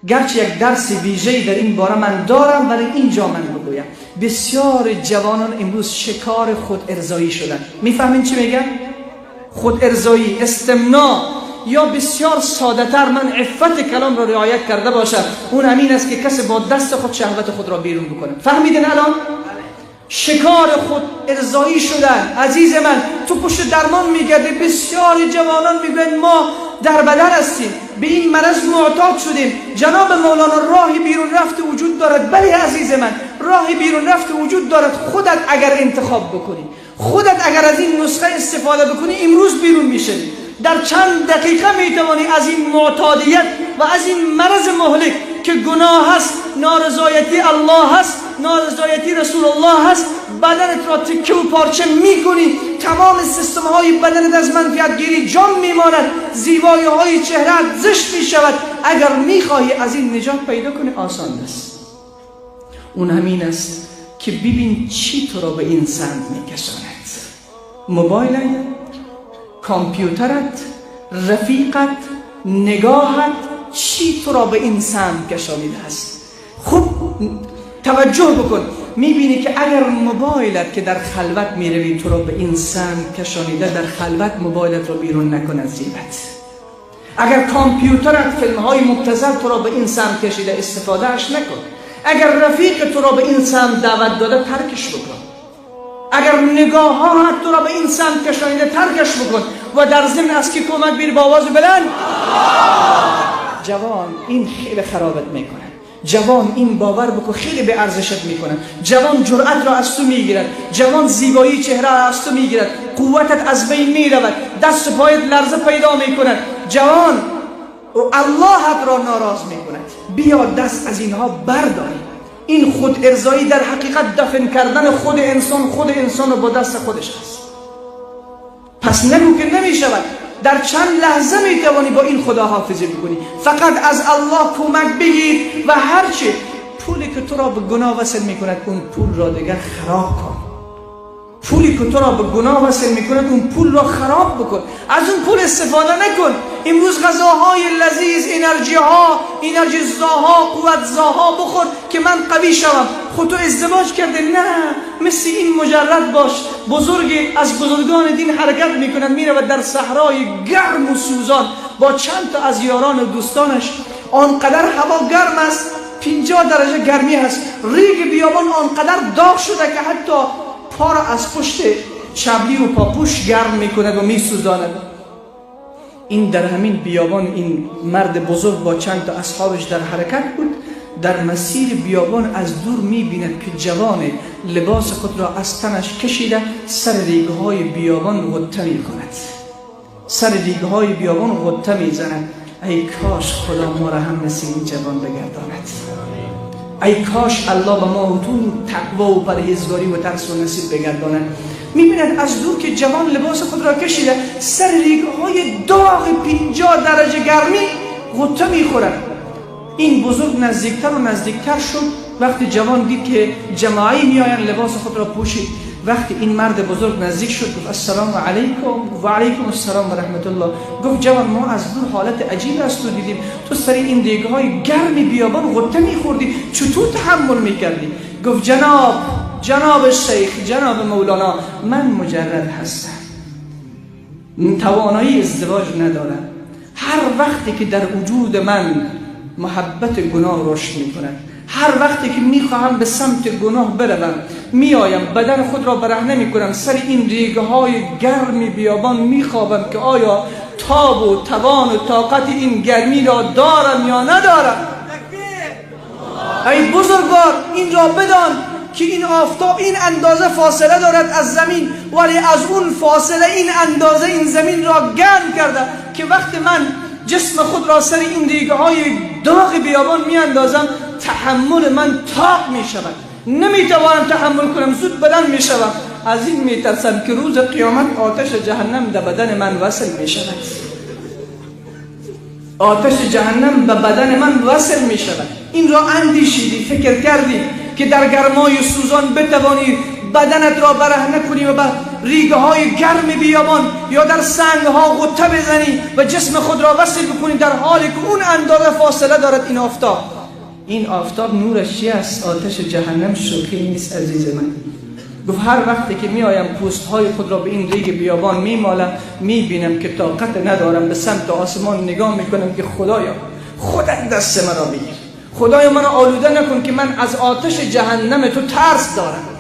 گرچه یک درس ویژه‌ای در این باره من دارم، ولی اینجا من بگویم بسیار جوانان امروز شکار خود ارضایی شدن. میفهمین چی میگم؟ خود ارضایی، استمناء، یا بسیار ساده تر من عفت کلام را رعایت کرده باشم، اون همین است که کسی با دست خود شهوت خود را بیرون بکنه. فهمیدین الان؟ شکار خود ارضایی شدن. عزیز من، تو پشت درمان میگردی، بسیار جوانان میگویند ما در بدن هستیم، به این مرض معتاد شدیم. جناب مولانا راه بیرون رفت وجود دارد. بله عزیز من، راه بیرون رفت وجود دارد. خودت اگر انتخاب بکنی، خودت اگر از این نسخه استفاده بکنی، امروز بیرون میشوی. در چند دقیقه میتوانی از این معتادیت و از این مرض مهلک که گناه هست، نارضایتی الله هست، نارضایتی رسول الله هست، بدنت را تکه و پارچه میکنی، تمام سیستم های بدنت از منفعت گیری جام میماند، زیبایی های چهرت زشت میشود. اگر میخواهی از این نجات پیدا کنی، آسان است. اون همین است که ببین چی تو را به این سمت میکشاند. موبایل، کامپیوترت، رفیقت، نگاهت، چی تو را به این سمت کشانیده است؟ خوب توجه بکن، میبینی که اگر موبایلت که در خلوت میروی تو را به این سمت کشانیده، در خلوت موبایلت را بیرون نکن از جیبت. اگر کامپیوترت فیلم های مبتذل تو را به این سمت کشیده، استفادهش نکن. اگر رفیق تو را به این سمت دعوت داده، ترکش بکن. اگر نگاه ها تو را به این سمت کشانیده، ترکش بکن. و در ضمن از کی کمک بگیر؟ با آواز بلند. جوان، این خیلی خرابت میکنه. جوان، این باور بکن خیلی به ارزشت میکنه. جوان، جرأت را از تو میگیرد. جوان، زیبایی چهره را از تو میگیرد. قوتت از بین میرود، دست و پایت لرزه پیدا میکند. جوان، اللهت را ناراض میکند. بیا دست از اینها برداری. این خود ارضایی در حقیقت دفن کردن خود انسان، خود انسان رو با دست خودش است. پس نگو که نمیشود. در چند لحظه میتوانی با این خداحافظی بکنی. فقط از الله کمک بگیر و هرچه پولی که تو را به گناه وصل میکند، اون پول را دیگر خراب کن. پولی که تو را به گناه وصل میکند، اون پول را خراب بکن، از اون پول استفاده نکن. امروز غذاهای لذیذ، انرژی ها، انرژی زاها، قوت زاها بخور که من قوی شوم. خود تو ازدواج کرده؟ نه، مثل این مجرد باش. بزرگ از بزرگان دین حرکت میکند، میرود در صحرای گرم و سوزان با چند تا از یاران و دوستانش. آنقدر هوا گرم است، 50 درجه گرمی هست، ریگ بیابان آنقدر داغ شده که حتی پا را از پشت چبلی و پاپوش گرم میکند و میسوزاند. این در همین بیابان این مرد بزرگ با چند تا اصحابش در حرکت بود. در مسیر بیابان از دور میبیند که جوان لباس خود را از تنش کشیده، سر ریگهای بیابان غطه میکند، سر ریگهای بیابان غطه میزند. ای کاش خدا ما را هم مثل این جوان بگرداند. ای کاش الله به ما و تو تقوا و پرهیزگاری و ترس و نصیب بگرداند. میبیند از دور که جوان لباس خود را کشیده، سر ریگهای داغ 50 درجه گرمی غطه میخورد. این بزرگ نزدیکتر و نزدیکتر شد. وقتی جوان دید که جماعی میآیند، لباس خود را پوشید. وقتی این مرد بزرگ نزدیک شد، گفت السلام علیکم. و علیکم السلام و رحمت الله. گفت جوان، ما از دور حالت عجیب از تو دیدیم، تو سر این ریگهای گرم بیابان غطه میخوردی، چطور تحمل میکردی؟ گفت جناب شیخ، جناب مولانا، من مجرد هستم، توانایی ازدواج ندارم. هر وقتی که در وجود من محبت گناه رشد میکند، هر وقتی که میخواهم به سمت گناه بروم، میایم بدن خود را برهنه میکنم، سر این ریگه های گرم بیابان میخوابم که آیا تاب و توان و طاقت این گرمی را دارم یا ندارم. ای بزرگوار، این را بدان که این آفتاب این اندازه فاصله دارد از زمین، ولی از اون فاصله این اندازه این زمین را گرم کرده که وقت من جسم خود را سر این ریگه های داغ بیابان می اندازم، تحمل من طاق می شود، نمی توانم تحمل کنم، زود بدن می شوم. از این می ترسم که روز قیامت آتش جهنم در بدن من وصل می شود، آتش جهنم به بدن من وصل می شود. این را اندیشیدی، فکر کردی که در گرمای سوزان بتوانی بدنت را برهنه کنی و ریگه گرم بیابان یا در سنگ ها غطه بزنی و جسم خود را وصل بکنی، در حالی که اون اندازه فاصله دارد این آفتاب. این آفتاب نورش چی است؟ آتش جهنم. شوخی نیست عزیز من. گفت هر وقتی که میآیم پوست های خود را به این ریگ بیابان میمالم، میبینم که طاقت ندارم، به سمت آسمان نگاه میکنم که خدایا خودت دست مرا بگیر، خدایا منو آلوده نکن که من از آتش جهنم تو ترس دارم.